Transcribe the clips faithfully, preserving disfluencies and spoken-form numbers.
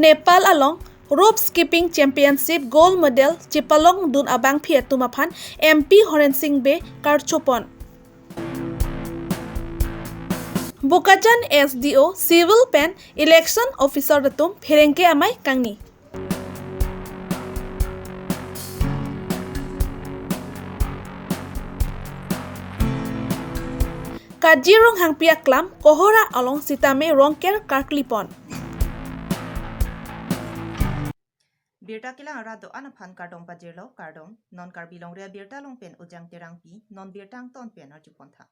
Nepal along Rope Skipping Championship gold medal chepalongdun abangphi atum aphan M P Horen Sing Bey karchopon. Bokajan S D O Civil pen Election Officer atum pherangke amei kangni. Kajir Ronghangpi aklam Kohora along sitame rongker karklipon. Birta kelang arat do-an aphan kardom pajirlo, kardom. Non Karbi Longri Abirta along pen Ujang Terangpi, non birta angton pen arjupon tha.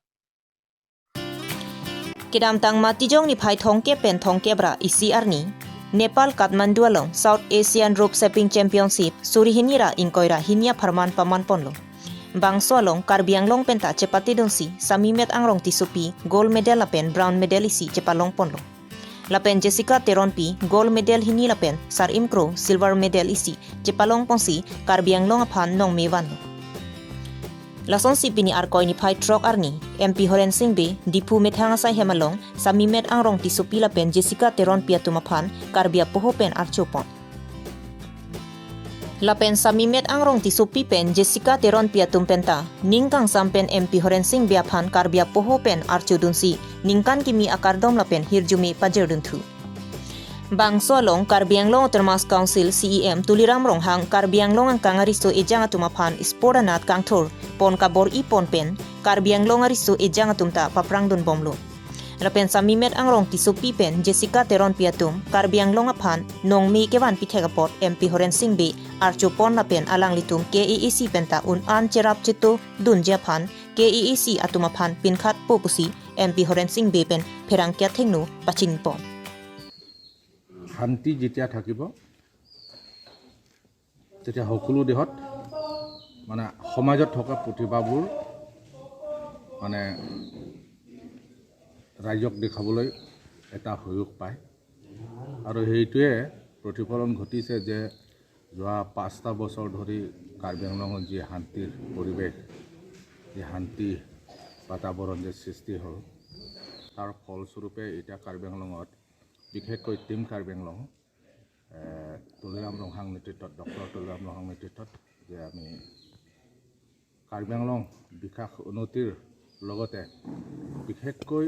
Kedamtang Matijong niphai thomkep pen thomkep ra isi arni, Nepal Kathmandu along South Asian Rope Skipping Championship suri hini ra ingkoi ra hini apharman pamanponlo. Bangso along Karbi Anglong penta chepatedunsi Samimet Angrong Tissopi gold medal lapen bronze medal isi chepalongponlo. Lapen Jessica Teronpi gold medal hini lapen Sarim Kro silver medal isi chepalongponsi Karbi Anglong aphan nongme vanlo. Lasonsi pini Arkoi niphai throk arni, M P Horen Sing Bey Diphu methang asai hem along Samimet Angrong Tissopi lapen Jessica Teronpi atum aphan Karbi apoho pen archopon. Lapen Samimet Angrong Tissopi pen Jessica Teronpi atum penta ning kangsam pen M P Horen Sing Bey aphan Karbi apoho pen archodunsi ningkan kimi akardom lapen hirjume pajirdunthu. Bangso along Karbi Anglong Autonomous Council C E M Tuliram Ronghang Karbi Anglong angkang ariso ejang atum aphan sport anat kangthur pon kabor-ipon pen Karbi Anglong ariso ejang atum ta paprangdunbomlo. Lapen Samimet Angrong Tissopi pen Jessica Teronpi atum Karbi Anglong aphan nongme kevan pithek apot M P Horen Sing Bey archopon lapen alanglitum K A A C penta un-an cherap chetodunji aphan K A A C atum aphan pinkhatpo pusi M P Horen Sing Bey pen pherangke athengno pachinipon. শান্তি যেতিয়া থাকিব, তেতিয়া সকলো দেশত মানে সমাজত থকা প্ৰতিভাবোৰ মানে ৰাইজক দেখাবলৈ এটা সুযোগ পায়। আৰু সেইটোৱে প্ৰতিফলন ঘটিছে যে যোৱা পাঁচটা বছৰ ধৰি কাৰ্বি আংলঙত যি শান্তিৰ পৰিৱেশ, যি শান্তি বাতাবৰণ যে সৃষ্টি হ'ল, তাৰ ফলস্বৰূপে এতিয়া কাৰ্বি আংলঙত বিশেষকৈ টিম কাৰ্বি আংলং, এ, তুলিৰাম ৰংহাং নেতৃত্বত, ডক্টৰ তুলিৰাম ৰংহাং নেতৃত্বত যে আমি কাৰ্বি আংলং বিকাশ উন্নতিৰ লগতে বিশেষকৈ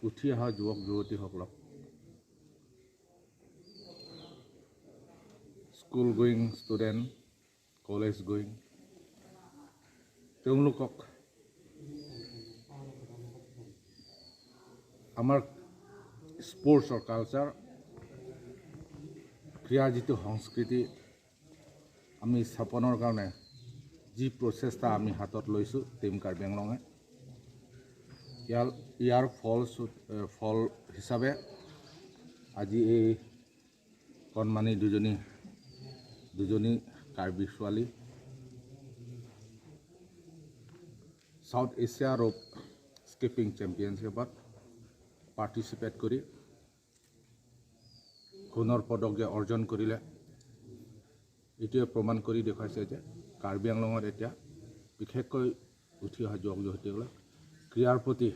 উঠি অহা যুৱক যুৱতীসকলক, school going student, college going, তেওঁলোকক আমাৰ স্পৰ্টছৰ কালচাৰ, ক্ৰীড়া যিটো সংস্কৃতি আমি স্থাপনৰ কাৰণে যি প্ৰচেষ্টা আমি হাতত লৈছোঁ টিম কাৰ্বি আংলঙে, ইয়াৰ, ইয়াৰ ফল, ফল হিচাপে আজি এই কণমানি দুজনী, দুজনী কাৰ্বি ছোৱালী ছাউথ এছিয়া ৰোপ স্কিপিং চেম্পিয়নশ্বিপত পাৰ্টিচিপেট কৰি সোণৰ পদক যে অৰ্জন কৰিলে, এইটোৱে প্ৰমাণ কৰি দেখুৱাইছে যে কাৰ্বি আংলঙত এতিয়া বিশেষকৈ উঠি অহা যুৱক যুৱতীসকলে ক্ৰীড়াৰ প্ৰতি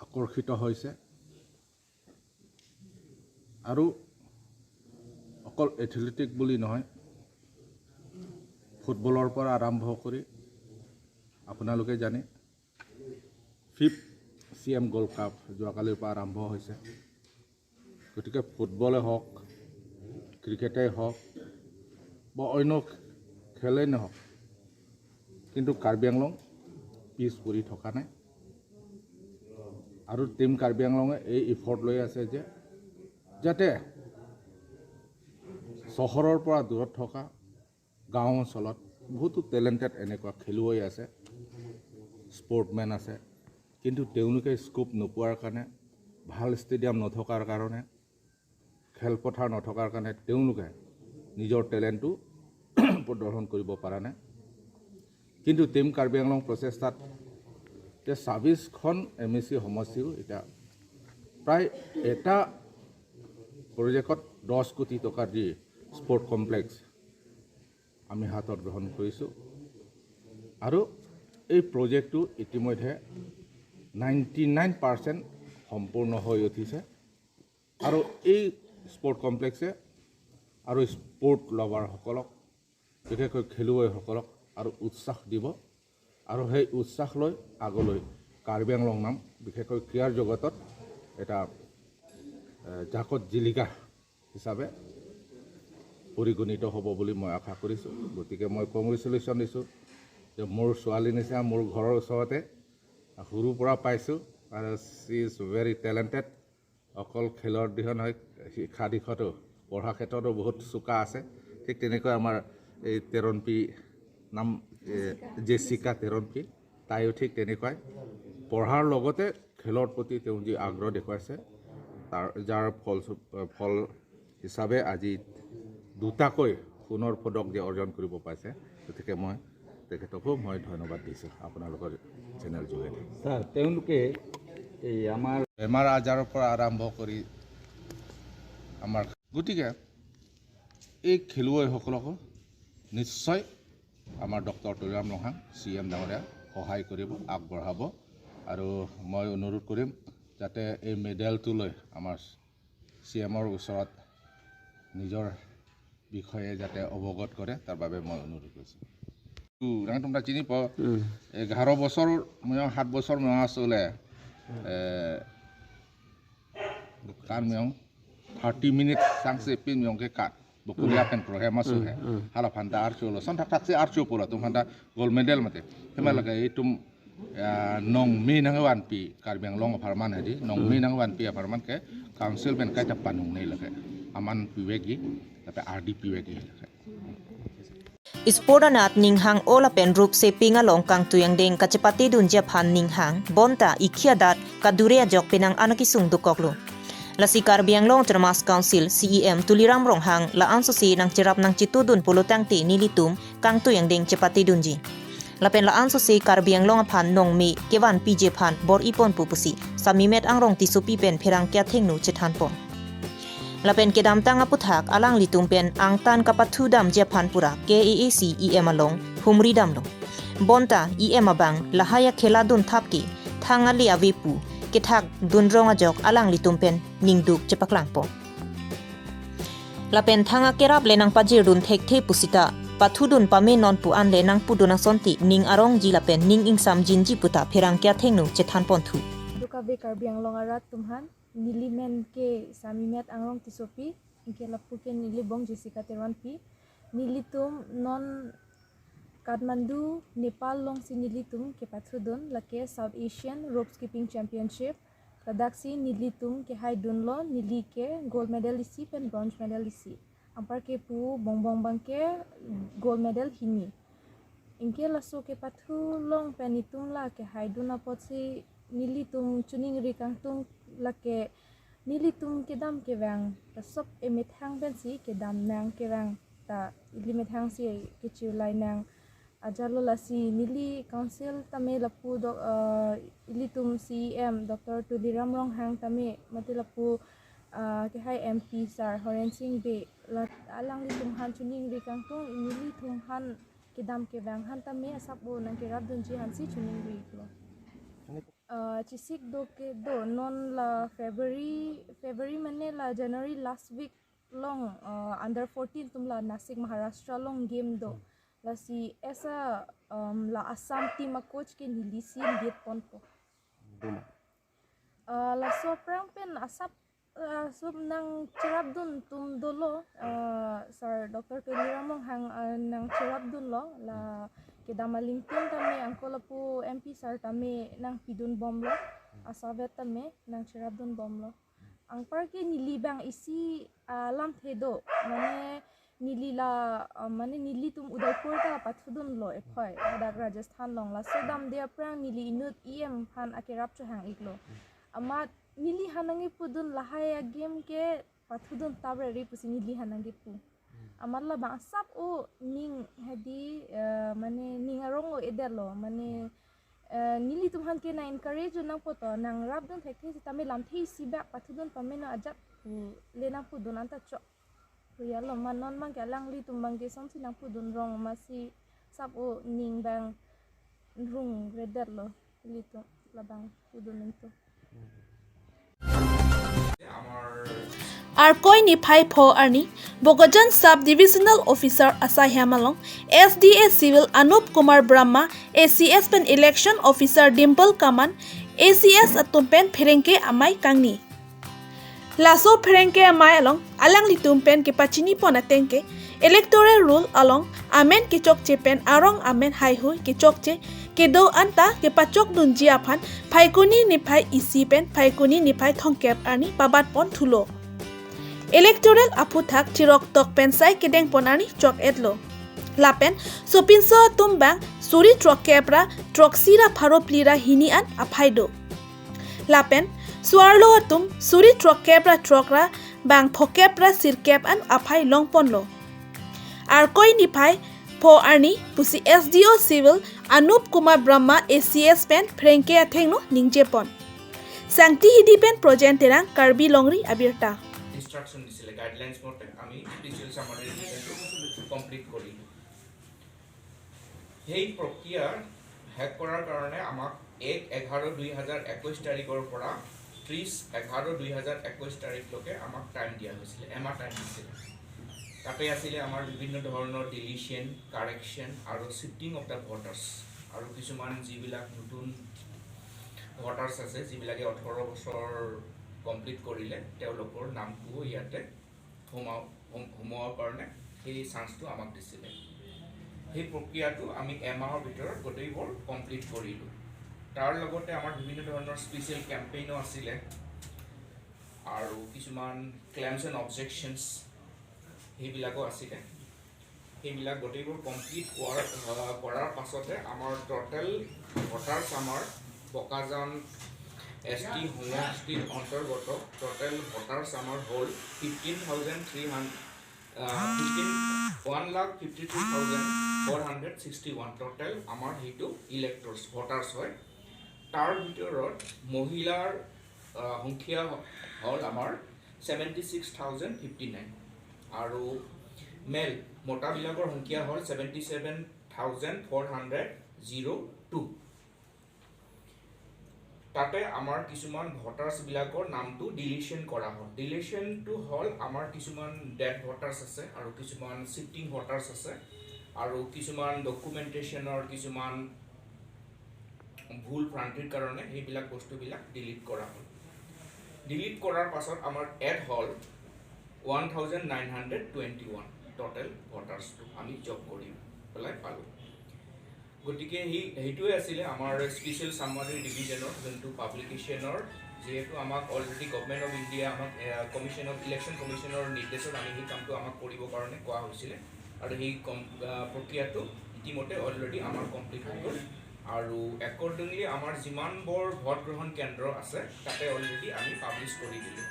আকৰ্ষিত হৈছে। আৰু অকল এথলেটিক বুলি নহয়, ফুটবলৰ পৰা আৰম্ভ কৰি আপোনালোকে জানে, fifth C M gold cup যোৱাকালিৰ পৰা আৰম্ভ হৈছে। গতিকে ফুটবলে হওক, ক্ৰিকেটেই হওক বা অন্য খেলেই নহওক, কিন্তু কাৰ্বি আংলং পিছ পৰি থকা নাই। আৰু টিম কাৰ্বি আংলঙে এই ইফৰ্ট লৈ আছে যে যাতে চহৰৰ পৰা দূৰত থকা গাঁও অঞ্চলত বহুতো টেলেণ্টেড এনেকুৱা খেলুৱৈ আছে, স্পৰ্টমেন আছে, কিন্তু তেওঁলোকে স্কোপ নোপোৱাৰ কাৰণে, ভাল ষ্টেডিয়াম নথকাৰ কাৰণে, খেলপথাৰ নথকাৰ কাৰণে তেওঁলোকে নিজৰ টেলেণ্টটো প্ৰদৰ্শন কৰিব পৰা নাই। কিন্তু টিম কাৰ্বি আংলং প্ৰচেষ্টাত যে ছাব্বিছখন এম এ চি সমষ্টিও এতিয়া প্ৰায় এটা প্ৰজেক্টত দহ কোটি টকা দি স্পৰ্ট কমপ্লেক্স আমি হাতত গ্ৰহণ কৰিছোঁ। আৰু এই প্ৰজেক্টটো ইতিমধ্যে নাইণ্টি নাইন পাৰ্চেণ্ট সম্পূৰ্ণ হৈ উঠিছে। আৰু এই স্পৰ্ট কমপ্লেক্সে আৰু স্পৰ্ট লাভাৰসকলক, বিশেষকৈ খেলুৱৈসকলক আৰু উৎসাহ দিব আৰু সেই উৎসাহ লৈ আগলৈ কাৰ্বি আংলং নাম বিশেষকৈ ক্ৰীড়াৰ জগতত এটা এ, জাকত জিলিকা হিচাপে পৰিগণিত হ'ব বুলি মই আশা কৰিছোঁ। গতিকে মই কংগ্ৰেচুলেশ্যন দিছোঁ যে মোৰ ছোৱালী নিচিনা মোৰ ঘৰৰ ওচৰতে সৰুৰ পৰা পাইছোঁ আৰু she is very talented। অকল খেলৰ দিশে নহয়, শিক্ষা দিশতো, পঢ়া ক্ষেত্ৰতো বহুত চোকা আছে। ঠিক তেনেকৈ আমাৰ এই তেৰণপি নাম এ, জেচিকা তেৰণপি, তাইও ঠিক তেনেকুৱাই পঢ়াৰ লগতে খেলৰ প্ৰতি তেওঁ যি আগ্ৰহ দেখুৱাইছে, তাৰ যাৰ ফল ফল হিচাপে আজি দুটাকৈ সোণৰ পদক যে অৰ্জন কৰিব পাৰিছে, গতিকে মই তেখেতকো মই ধন্যবাদ দিছোঁ আপোনালোকৰ চেনেল যোগেদি। ছাৰ, তেওঁলোকে এই আমাৰ বেমাৰ আজাৰৰ পৰা আৰম্ভ কৰি আমাৰ, গতিকে এই খেলুৱৈসকলকো নিশ্চয় আমাৰ ডক্টৰ তুলিৰাম ৰংহাং চি এম ডাঙৰীয়া সহায় কৰিব, আগবঢ়াব। আৰু মই অনুৰোধ কৰিম যাতে এই মেডেলটো লৈ আমাৰ চি এমৰ ওচৰত নিজৰ বিষয়ে যাতে অৱগত কৰে, তাৰ বাবে মই অনুৰোধ কৰিছোঁ। Tu, nang tum ta chini po, এঘাৰ বছৰ মই সাত বছৰ মই আছিলে, এ, kan miyong thirty minutes sangse pin miyong ke kat. Bokulia pen program asu he. Hala phanta archo lo. Son thak thak si archo pula tum phanta gold medal mate. Hema laga itum, ya, nong mi nang wan pi Karbi Anglong apharman hadi. Nong mi nang wan pi apharman ke council pen kaita panung nei lake. Aman piwegi, tapi ardi piwegi lake. Sport anat ninghang-o lapen rup seping along kangtui angdeng kachepate dunji aphan ninghang, bonta ikhi adat kadure ajok penang anakisung dokoklo. Lasi Karbi Anglong Autonomous Council C E M Tuliram Ronghang la-an sose nangcherap nangchetudun pulo tangte nelitum kangtui angdeng chepate dunji. Lapen la-an sose Karbi Anglong aphan nongme kevan piji aphan bor-iponpo pusi Samimet Angrong Tissopi pen pherangke athengno chethanpon. Lapen kedamtang aputhak alanglitum pen angtan kapathu damji aphan pura K A A C E M along humri damlo. Bonta E M abang lahai akhela dunthap ke thang ale ave pu kethak dunrong ajok alanglitum pen ningduk chepaklangpo. Lapen thang akerap le nangpajir dun thekthe pusita pathudun pame non pu an le nangpudun asonte ning arongji lapen ning ingsam jinji puta pherangke athengno chethanponthu. Dukave Karbi Anglong arat tum aphan. Neli men ke Samimet Angrong Tissopi, anke lapu ke neli bong Jessica Teronpi. Nelitum non Kathmandu, Nepal alongsi nelitum kepathudun, lake South Asian Rope Skipping Championship. Ladaksi nelitum kehaidunlo, neli ke gold medal isi pen bronze medal isi. Anparke pu bongbong abangke gold medal hini. Anke laso kepathu along pen itum la kehaidun apotsi nelitum choningri kangtung lake nelitum kedam kevang ta sop emethang pensi kedam nang kevang ta ili methang si kechirlai nang ajatlo lasi neli council tame lapu do, ah, ilitum C E M Doctor Tuliram Ronghang tame mate lapu, ah, kehai M P sir Horen Sing Bey la alanglitum aphan choningri kangtung nelitum aphan kedam kevang aphan tame asap o nangkerapdunji aphansi choningri lo. Ah, chesik do ke do non la February, February mane la January last week along, ah, under fourteen atum la Nasik Maharashtra along game do. Lasi esa, um, la Assam team a coach ke neli si lead ponpo. Duma. Ah, laso aphrang pen asap, ah, sop nangcherapdun atum dolo, ah, sir Doctor Tuliram Ronghang, ah, nangcherapdunlo, la kedam aling atum tame anke lapu M P sir tame nangpidunbomlo, asavet tame nangcherapdunbomlo. Anparke neli abang isi, ah, lamthe do, mane neli la, ah, mane nelitum Udaipur ta pathudunlo ephoi, hadak Rajasthan along laso damde aphrang neli inut E M aphan akerap chohang-iklo. Amat neli aphan nangkepudun lahai a-game ke pathudun tabre ri pusi neli aphan nangkepu. Amat labang asap o ning hadi, eh, mane ning arong o-edetlo, mane, eh, nelitum aphan ke nang-encourage nangpo to, nangrapdun thekthe sitame lamthe isi bak pathudun pameno ajat pu le nangpudun anta chok. Pu ya lo, ma non abangke alanglitum abangke asonsi nangpudun rong masi sap o ning abang rung redetlo ilitum labang pudun itu. আমাৰ Arkoi niphai pho arni Bokajan Sub Divisional Officer asaihem along S D A Civil Anup Kumar Brahma, A C S pen Election Officer Dimple Kaman, A C S atum pen pherangke amei kangni. Laso pherangke amei along alanglitum pen kepachini pon ateng ke electoral roll along amen kechokche pen arong amen heihui kechokche kedo anta kepachok dunji aphan Phaikuni niphai isi pen Phaikuni niphai thomkep arni pabat pon thulo. Electoral aphuthak thirok tok pen sai kedeng pon arni chok etlo. Lapen sopinso atum bang suri throkkep ra throksi ra pharo phli ra hini an aphai do. Lapen so-arlo atum suri throkkep ra throk ra bang phokep ra sirkep an aphai long ponlo. Arkoi niphai pho arni pusi S D O Civil Anup Kumar Brahma, A C S pen pherangke athengno ningje pon. Sangti Hidi pen Projen Terang, Karbi Longri Abirta. Instruction দিছিলে, গাইডলাইনছ মতে আমি স্পেচিয়েল ছামাৰী ৰিভিজনটো কমপ্লিট কৰিলোঁ। সেই প্ৰক্ৰিয়া শেষ কৰাৰ কাৰণে আমাক এক এঘাৰ দুই হাজাৰ একৈছ তাৰিখৰ পৰা ত্ৰিছ এঘাৰ দুই হাজাৰ একৈছ তাৰিখলৈকে আমাক টাইম দিয়া হৈছিলে, এমাহ টাইম দিছিলে। তাতে আছিলে আমাৰ বিভিন্ন ধৰণৰ ডিলিশ্যন, কাৰেকশ্যন আৰু শ্বিফ্টিং অফ দ্য ভোটাৰ্ছ, আৰু কিছুমান যিবিলাক নতুন ভোটাৰ্ছ আছে, যিবিলাকে ওঠৰ বছৰ কমপ্লিট কৰিলে, তেওঁলোকৰ নামটোও ইয়াতে সোমাও সোম- সোমোৱাৰ কাৰণে সেই চান্সটো আমাক দিছিলে। সেই প্ৰক্ৰিয়াটো আমি এমাহৰ ভিতৰত গোটেইবোৰ কমপ্লিট কৰিলোঁ। তাৰ লগতে আমাৰ বিভিন্ন ধৰণৰ স্পেচিয়েল কেম্পেইনো আছিলে আৰু কিছুমান ক্লেমছ এণ্ড অবজেকশ্যনছ সেইবিলাকো আছিলে। সেইবিলাক গোটেইবোৰ কমপ্লিট হোৱাৰ আহ, কৰাৰ পাছতে আমাৰ টোটেল ভোটাৰ্ছ আমাৰ বোকাজান এছ টি সমষ্টিৰ অন্তৰ্গত টোটেল ভোটাৰ্ছ আমাৰ হ'ল fifteen thousand three hundred fifteen one lakh fifty three thousand four hundred sixty one. Total আমাৰ সেইটো ইলেক্টৰ্ছ ভোটাৰ্ছ হয়। তাৰ ভিতৰত মহিলাৰ আহ, সংখ্যা হ- হ'ল আমাৰ seventy six thousand fifty nine আৰু মেল মতাবিলাকৰ সংখ্যা হ'ল seventy seven thousand four hundred zero' two. তাতে আমাৰ কিছুমান ভোটাৰ্ছবিলাকৰ নামটো ডিলিশ্যন কৰা হ'ল। ডিলিশ্যনটো হ'ল আমাৰ কিছুমান ডেড ভোটাৰ্ছ আছে আৰু কিছুমান শ্বিফ্টিং ভোটাৰ্ছ আছে আৰু কিছুমান ডকুমেণ্টেশ্যনৰ কিছুমান ভুল ভ্ৰান্তিৰ কাৰণে সেইবিলাক বস্তুবিলাক ডিলিট কৰা হ'ল। ডিলিট কৰাৰ পাছত আমাৰ এড হ'ল one thousand nine hundred twenty one total ভোটাৰ্ছটো আমি জগ কৰি পেলাই পালোঁ। গতিকে সেই সেইটোৱে আছিলে আমাৰ স্পেচিয়েল ছামাৰী ৰিভিজনৰ যোনটো পাব্লিকেশ্যনৰ, যিহেতু আমাক অলৰেডি গভৰ্ণমেণ্ট অফ ইণ্ডিয়া আমাক কমিশ্যন অফ ইলেকশ্যন কমিশ্যনৰ নিৰ্দেশত আমি সেই কামটো আমাক কৰিবৰ কাৰণে কোৱা হৈছিলে আৰু সেই কম আহ, প্ৰক্ৰিয়াটো ইতিমধ্যে অলৰেডি আমাৰ কমপ্লিট হৈ গ'ল। আৰু একৰ্ডিংলি আমাৰ যিমানবোৰ ভোট গ্ৰহণ কেন্দ্ৰ আছে তাতে অলৰেডি আমি পাব্লিছ কৰি দিলোঁ।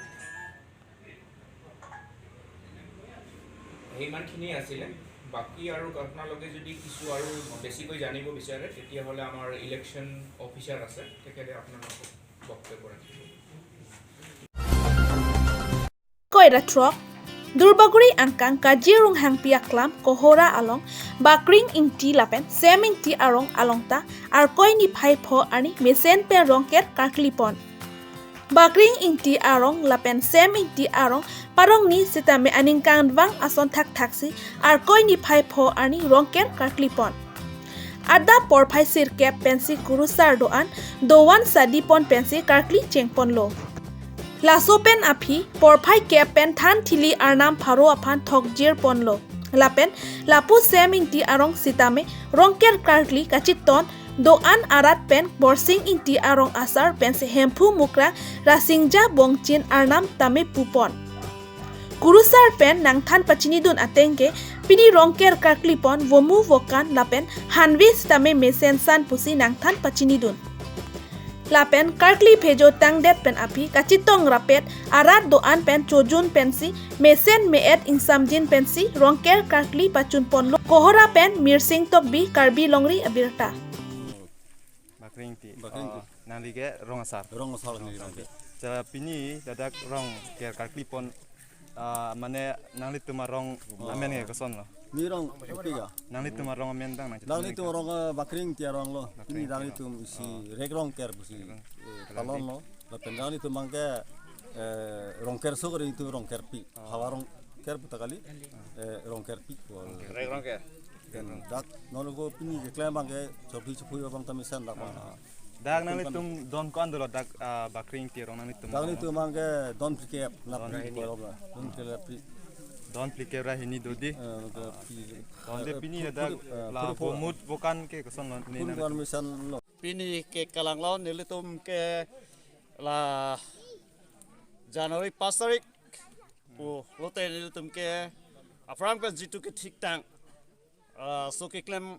সেইমানখিনিয়ে আছিলে। বাকী আৰু আপোনালোকে যদি কিছু আৰু বেছিকৈ জানিব বিচাৰে তেতিয়াহ'লে আমাৰ ইলেকশ্যন অফিচাৰ আছে, তেখেতে আপোনালোকক বক্তব্য ৰাখিব। Koira throk, Durbaguri angkang Kajir Ronghangpi aklam Kohora along Bakring Ingti lapen Sem Ingti arong along ta Arkoi niphai pho arni mesen pen rongker karkli pon. Bakring Ingti arong lapen Sem Ingti arong parongni sitame aningkanvang ason thakthaksi Arkoi niphai pho arni rongker karkli pon. Adap porphai sirkep pensi kurusar do-an dovan sadi pon pensi karkli cheng ponlo. Laso pen aphi porphai kep pen than thili arnam pharo aphan thokjir ponlo. Lapen lapu Sem Ingti arong sitame rongker karkli kachetong do-an arat pen Borsing Ingti arong asar pensi Hemphu Mukrang Rasingja Bongchin arnam tame pu pon. Kurusar pen nangthan pachinidun ateng ke pini rongker karkli pon vomu vokan lapen hanve sitame mesen san pusi nangthan pachinidun. Lapen karkli phejo tangdet pen aphi kachetong rapet arat do-an pen chojun pensi mesen me-et ingsamjin pensi rongker karkli pachun ponlo. Kohora pen Mirsing Tokbi, Karbi Longri Abirta. Bakring Ingti. Bakring Ingti. Oh, nangli ke rong asar. Rong asar ni rong. Cha pini ladak rongker karkli pon, ah, mane nanglitum arong amen ke koson lo. Ni rong kopi ka? Nanglitum arong amen dang nang. Nanglitum arong eh, Bakring Ingti arong lo. Ini nanglitum isi rek rongker pusi. Eh, talon lo. Lapen nanglitum bangke Eh, Rongker so kari itu Rongkerpi. Havar Rongker puta kali. Eh, Rongkerpi. Rek Rongker. Dak non ko pini keklem abang ke chokri chokri abang ta mesen dak abang. Dak nanglitum don ko-an dolo dak, ah, Bakri Ingti arong nanglitum? Dak nanglitum abang ke don phlikep, na don phlikep ra hini. Don phlikep ra hini dodi. Eh, don phlikep. Tonte pini dak la puri pho. Bomut bokan ke koson lo ne puri nanglitum? Puri mesen lo. Pini ke kalang lo nelitum ke la January pas tarik pulote nelitum ke aphrang pen jitu ke thiktang, ah, so keklem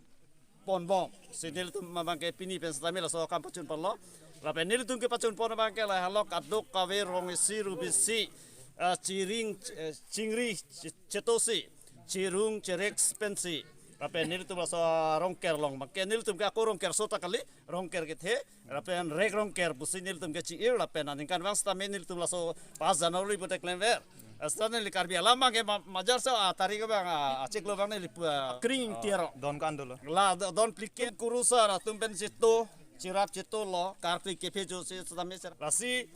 ponbom si nelitum abang ke pini pen setame laso akam pachun ponlo. Lapen nelitum kepachun pon abang ke lahelo kadokave rong isi rup isi, ah, chiring, eh, chingri, chi-, chetosi, chirung cherek pensi. Lapen nelitum laso Rongker along abang ke nelitum ke ako Rongker so ta kali, Rongker kethe, lapen Rek Rongker pusi nelitum ke chi-ir, lapen aningkanvang setame nelitum laso pas January pulote klemver. Seta neli Karbi alam abang ke ma-, majar so, ah, tarik abang, ah, achiklo abang neli pu-, ah, Kring tiaro. Don ko-an dolo? La do-, don phlikep, kurusar atum pen cheto, chirap cheto lo, karkli kephe jo si setame ser. Lasi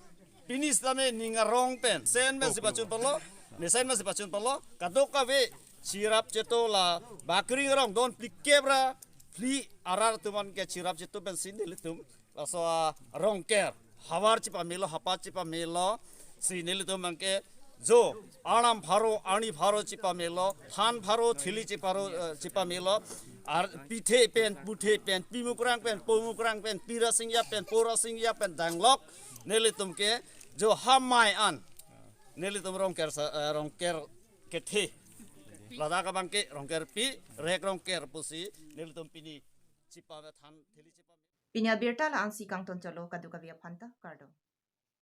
pini setame ning arong pen, sen pen si pachun ponlo, mesen pen si pachun ponlo, kadokave chirap cheto la Bakri Ingti arong don phlikep ra phli arat atum an ke chirap cheto pensi nelitum laso, ah, Rongker havar chepamelo, hapat chepamelo si nelitum abang ke jo arnam pharo, arni pharo chepamelo, than pharo, thili chepharo, eh, chepamelo, ar pithe pen, puthe pen, pimukrang pen, pomukrang pen, pirasingja pen, porasingja pen danglok nelitum ke jo hamai an nelitum Rongker sa-, eh, Rongker kethe. Ladak abang ke Rongkerpi, Rek Rongker pusi nelitum pini chepa than thili chepa. Pini abirta la-ansi kangton cholo, kadokave aphanta kardom.